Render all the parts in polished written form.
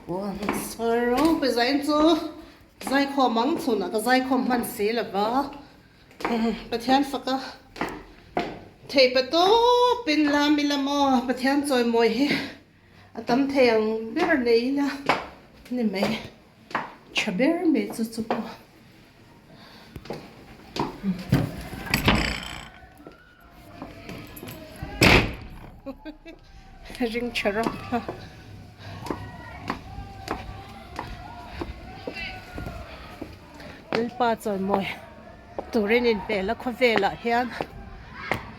Ropui zain chu zaikhawm ang chhunah ka zaikhawm hman si lo va Pathian faka theih pa tawpin lam ila maw Pathian chawimawi hi a tam thei ang ber nei ila ni mai tha ber mai chu chu pawh. Ring tha rawk a. Lalpa chawimawi turin inpel a khawvelah hian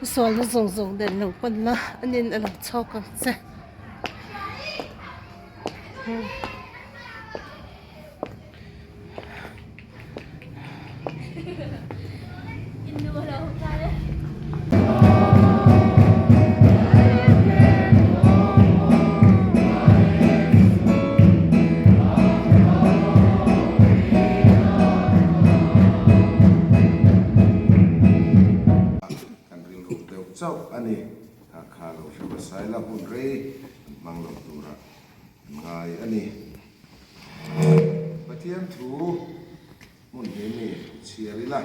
sualna zawng zawng nen lo pan la a nin a lo chhawk ang che. Kan rilru deuh chauh a ni. Kha kha lo hre hmasa ila hun rei an hmang lo turah an ngai a ni. Pathian thu hmun hi mi chhiar ila.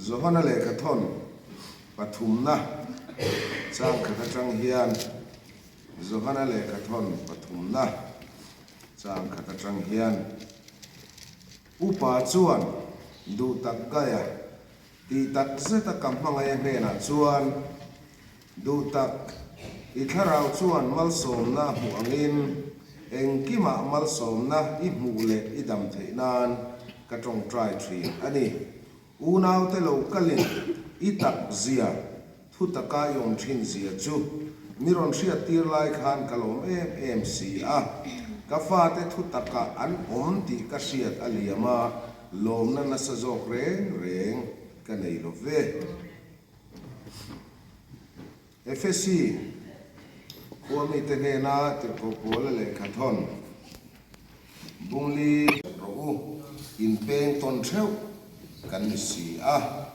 Johana lehkhathawn pathumna chang khat atang hian Johana lehkhathawn pathumna chang khat atang hian Upa chuan duh tak Gaia Tih tak zeta ka hmangaih hnenah chuan, Duhtak, i thlarau chuan malsawmna a hmuh angin engkimah malsawmna i hmuh leh i dam theih nan ka tawngtai thin a ni. Unaute lo kalin i tak zia, thu taka i awm thin zia chu mi rawn hriattir lai khan ka lawm em em si a. Ka fate thu takah an awm tih ka hriat a liam a, Lawmna nasa zawk reng reng ka nei lo ve. Efesi khua mite hnena tirhkoh Paula lehkha thawn Bungli rawh u, inpeng tawn theuh kan ni si a,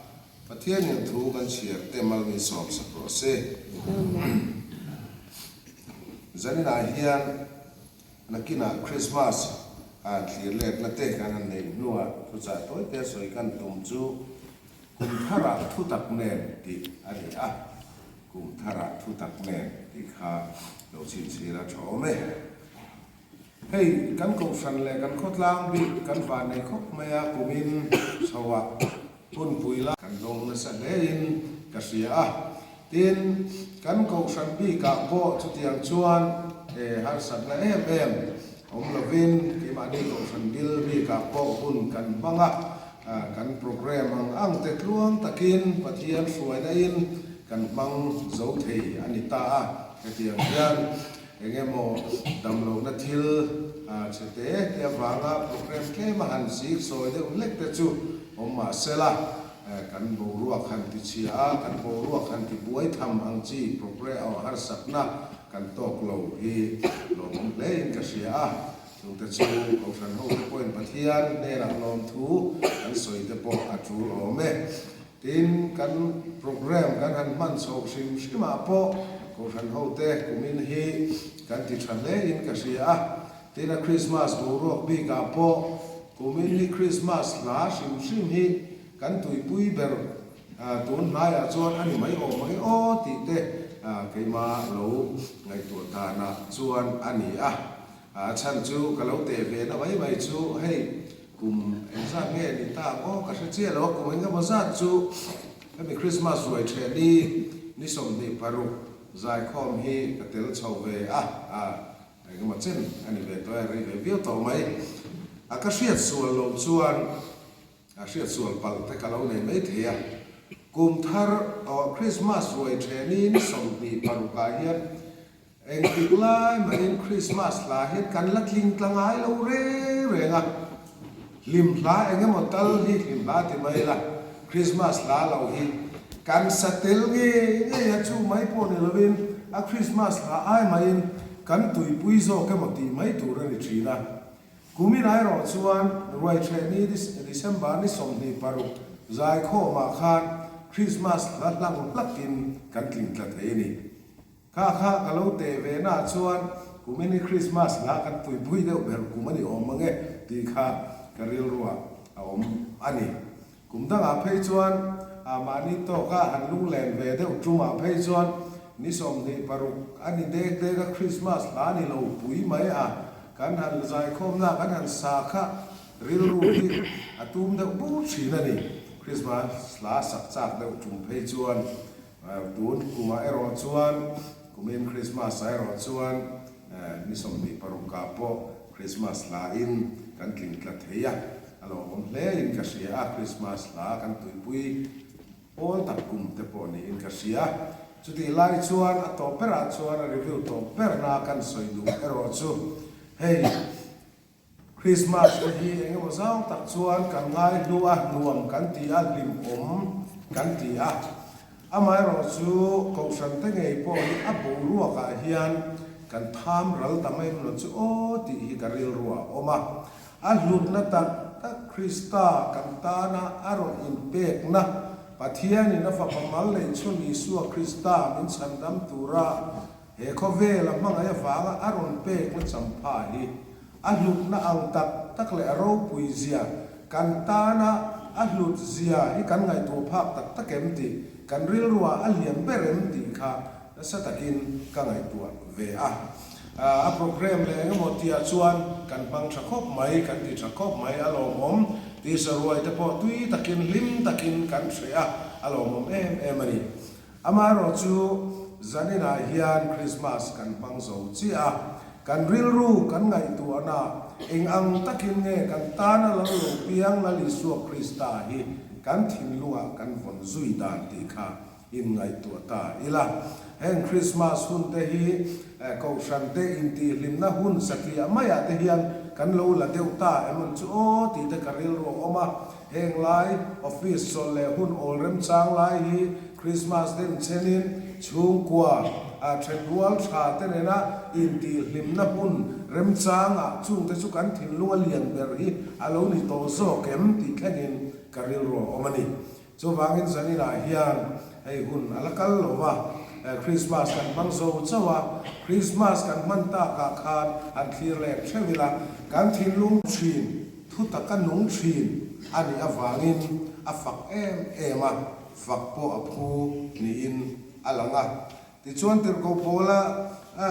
Pathianin thu kan chhiar te mal min sawm sak rawh se. Zaninah hian Nakinah Krismas a thlir letna te kan han neih hnuah thuchah tawite sawi kan tum chu Kum tharah thu tak nen tih a ni a, Kum tharah thu tak nen tih kha lo chhinchhir a tha awm e. Hei kan kohhran leh kan khawtlang bik kan van nei khawp mai a, kumin chhoah hunpui la kan dawng nasa hlein ka hria a. Tin, kan kohhran bikah pawh chutiang chuan he harsatna em em awm lovin keimahni kohhran bil bikah pawh hun kan hmang a, kan programme ang ang te tluang takin Pathian hruainain kan hmang zo thei a ni ta a. Hetiang hian eng emaw damlohna thil chhe te te avanga programme tlem a han zik sawi deuh hlek te chu awm mah sela, Kan boruak han ti chhia a, kan boruak han ti buai tham ang chi progre aw harsatna kan tawk lo hi lawmawm hlein ka hria a. Chungte chu Kohhran hote pawhin Pathian hnenah lawmthu kan sawi te pawh a tul awm e. Tin, kan programme kan han hman chhoh hrim hrimah pawh Kohhran hote kumin hi kan ti tha hlein ka hria a. Tin, a Krismas boruak bikah pawh Kumin hi Krismas hla hrim hrim hi kan tuipui ber tun hnaiah chuan a ni mai awm ang e aw tih te keima lo ngaihtuah danah chuan a ni a. A chhan chu ka lo teh ve na mai mai chu hei kum engzat nge ni ta ang aw ka hre chiah lo a, kum engemaw zat chu hemi Krismas ruai theh ni ni 26 zaikhawm hi ka tel chho ve a. Engemaw chen a ni ve tawh e, rei ve viau tawh mai. A ka hriat sual loh chuan a hriat sual palh te ka lo nei mai thei a. Kum thar aw Christmas ruai thenin 26 ah hian engtik lai mahin Christmas hla hian kan la tling tla ngai lo reng reng a. Hlim hla engemaw tal hi hlim hla ti mai la, Christmas hla lo hi kan sa tel ngei ngei a, chu mai pawh ni lovin a Christmas hla ai maiin kan tuipui zawk emaw tih mai tur a ni thin a. Kumin erawh chuan Ruaitheh ni December ni 26 zaikhawmah khan. Krismas hla hlang hlakin kan tling tla thei a ni. Kha kha ka lo teh ve na chuan kumin hi Krismas hla kan puipui deuh ber kum a ni awm ang e tih kha ka rilruah a awm a ni. Kum dangah phei chuan mahni tawka han lunglen ve deuh tumah phei chuan ni 26 a ni dek dek a Krismas hla ni lo pui mai a kan han zaikhawmna kan han sa kha rilru hi a tum deuh bur thin a ni. Krismas hla sak chak deuh tum phei chuan tun kumah erawh chuan kumin Krismas ah erawh chuan ni 26 ah pawh Krismas hla in kan tling tla thei a, a lawmawm hle in ka hria a, Krismas hla kan tuipui pawl tak kum te pawh niin ka hria. Chutih lai chuan a tawp berah chuan a review tawp berna kan sawi duh erawh chu hei Krismas te hi eng emaw zau tak chuan kan ngai hlu a, nuam kan ti a, hlimawm kan ti a. Amaherawh chu Kohhran te ngei pawh hi a boruakah hian kan tham ral ta mai lo chu aw tih hi ka rilru a awm a. A hlutna tak tak Krista kan tana a rawn inpekna, Pathianin a Fapa mal neih chhun Isua Krista min chhandam tura He khawvela hmangaih avanga a rawn pekna champha hi a hlutna ang tak tak leh a ropui zia, kan tana a hlut zia hi kan ngaihtuah phak tak tak em tih, kan rilruah a lian ber em tih kha nasa takin ka ngaihtuah ve a. A programme leh eng emaw tihah chuan kan hmang tha khawp mai, kan ti tha khawp mai, a lawmawm. Tisa ruai te pawh tui takin, hlim takin kan hreh a, a lawmawm em em a ni. Amaherawh chu zaninah hian Krismas kan hmang zo chiah a, kan rilru kan ngaihtuahna eng ang takin nge kan tana lo lo piang Lal Isua Krista hi kan thinlungah kan vawn zui dan tih kha inngaihtuah ta ila. Heng Krismas hun te hi Kohhran te intihhlimna hun satliah maiah te hian kan lo la deuh ta em ang chu aw tih te ka rilru a awm a. Heng lai office chawlh leh hun awl remchang lai hi Christmas den chenin chhungkua ah thenrual tha te nena intihhlimna hmun remchangah chungte chu kan thinlung a lian ber hi a lo ni tawh zawk em tih thlengin ka rilru a awm a ni. Chuvangin zaninah hian hei hun a la kal lo va, Christmas kan hmang zo chauh a, Christmas kan hman takah khan han thlir leh theuh ila kan thinlung thin Thu taka nung thin a nih avangin a fak em em a, fak pawh a phu niin a lang a. Tichuan Tirhkoh Paula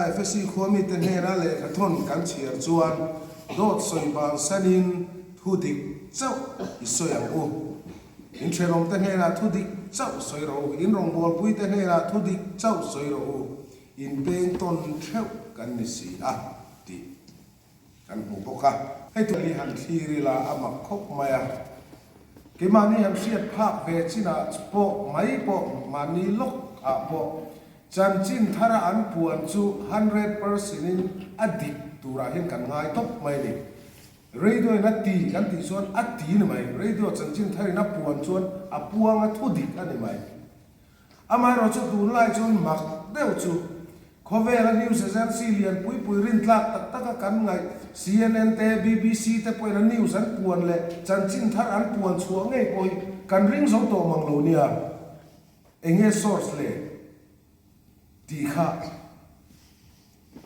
Efesi khua mite hnena lehkha thawn kan chhiar chuan dawt sawi bansanin thu dik chauh i sawi ang u. In thenawmte hnenah thu dik chauh sawi rawh u, in rawngbawlpuite hnenah thu dik chauh sawi rawh u, in peng tawn theuh kan ni si a, tih. Kan hmu bawk a. Hei thu hi han thlir ila a mak khawp mai a. Keimahni han hriat phak ve chinah pawh mai pawh mahni lawk ah pawh chanchin thara an puan chu 100% in a dik turah hian kan ngai tawp mai a ni. Radio in a ti kan tih chuan a ti ni mai. Radio chanchin tharin a puan chuan a puang a thu dik a ni mai. Amaherawh chu tunlai chuan mak deuh chu khawvela news agency lian pui pui rintlak tak taka kan ngaih CNN te, BBC te pawhin a news an puan leh chanchin thar an puan chhuah ngei pawh hi kan ring zo tawh mang lo nia. Enge source le tih kha.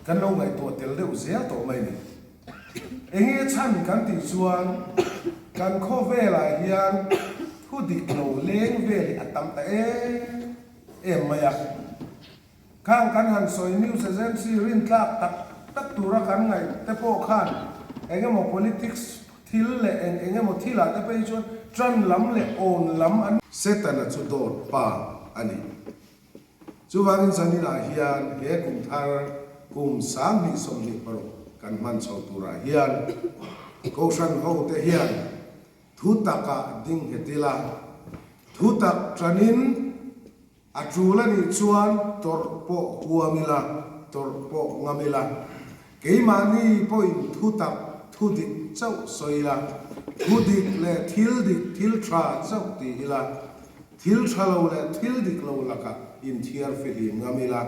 Kan lo ngaihtuah tel deuh zel tawh mai ni. Enge chhan kan tih chuan kan khawvelah hian thu dik lo leng vel hi a tam ta em em mai a. Khang kan han sawi news agency rintlak tak tak tura kan ngaih te pawh khan eng emaw politics thil leh eng eng emaw thilah te phei chuan tan lam leh awn lam an Setana chu dawt pa a ni. Chuvangin zaninah hian he kum thar kum 2026 kan hman chho turah hian Kohhran hote hian thu takah ding nghet ila, thu tak tanin a tul a nih chuan tawrh pawh huam ila, tawrh pawh ngam ila, keimahni pawhin thu tak thu dik chauh sawi ila, thu dik leh thil dik thil tha chauh ti ila, Thil tha lo leh thil dik lo lakah inthiar fihlim ngam ila,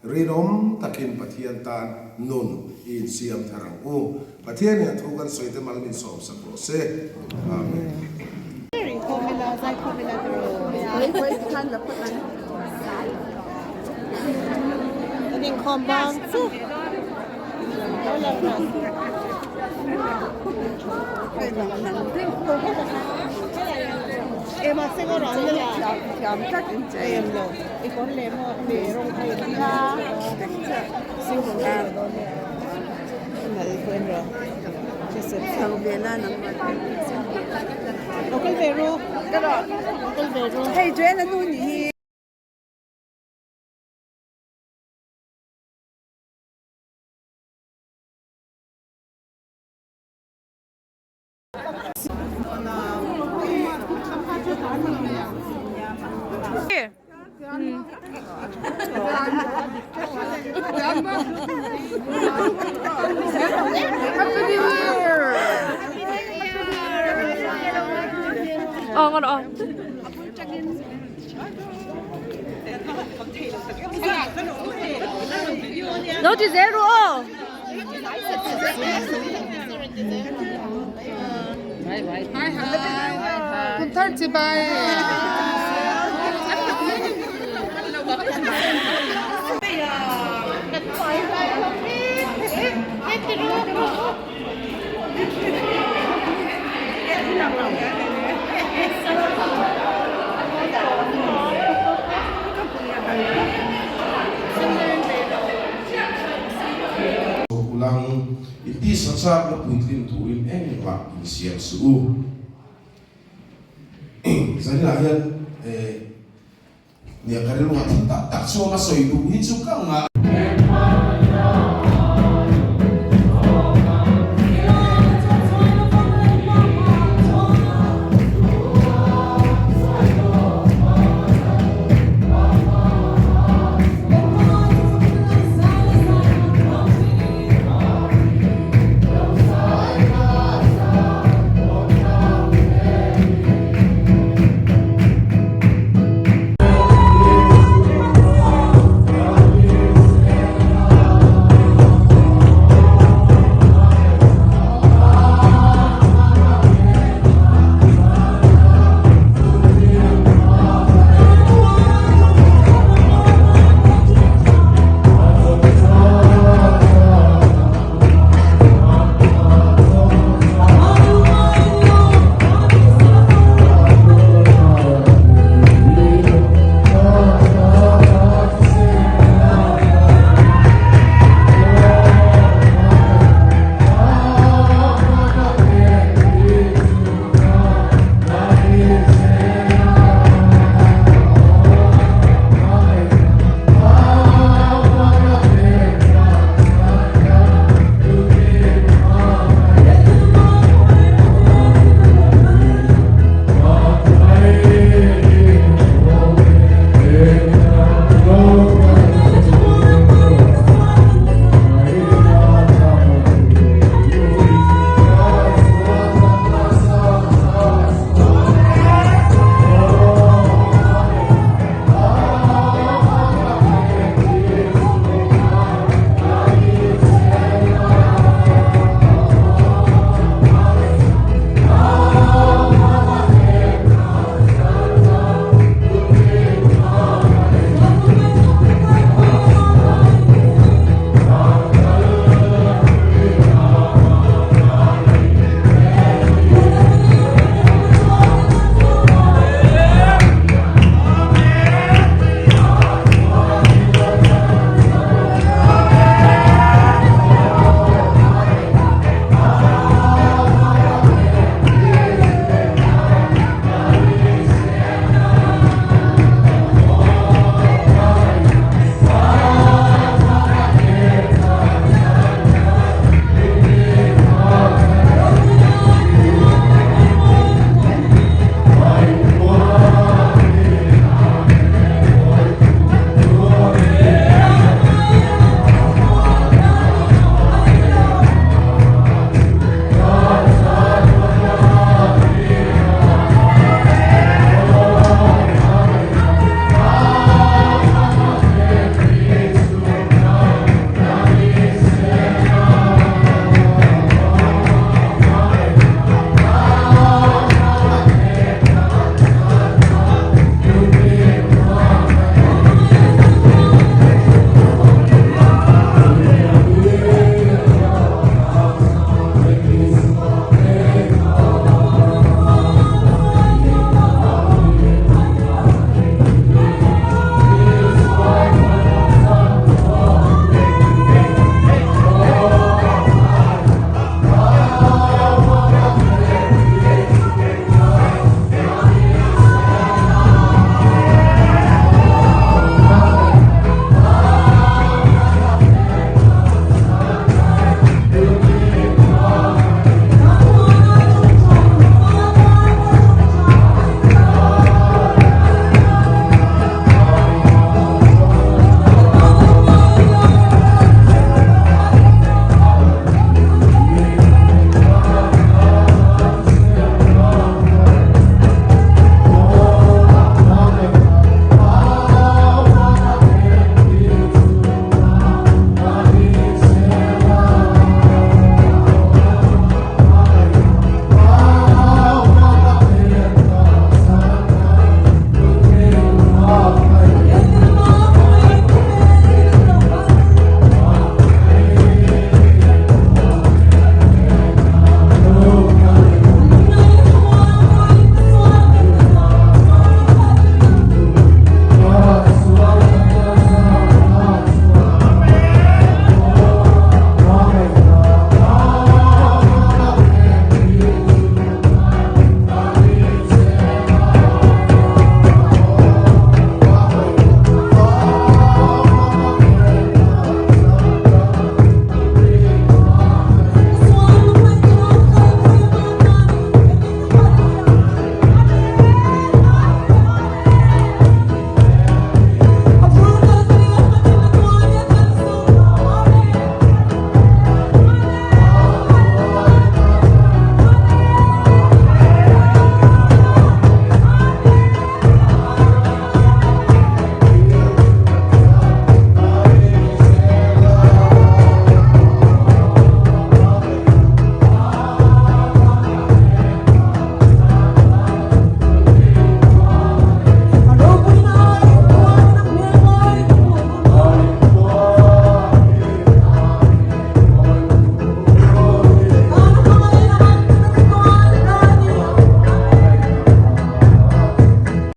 rinawm takin Pathian tan nun i insiam thar ang u. Pathian hian thu kan sawi te mal min sawmsak rawh se. Amen. Inkhawm ila, zaikhawm ila ti rawh. Kan inkhawm bang chu. Lo lang rawh. Ema seng a rawn la. Em lo. I kawr leh maw hemi rawng kha in ang Lo ti zel ru aw. Kumthar chibai. Ulang i tisa chakna puitlin turin engmah insiam suh u. Zaninah hian nia ka rilruah thil tak tak chuan a sawi duh hi chu ka ngah.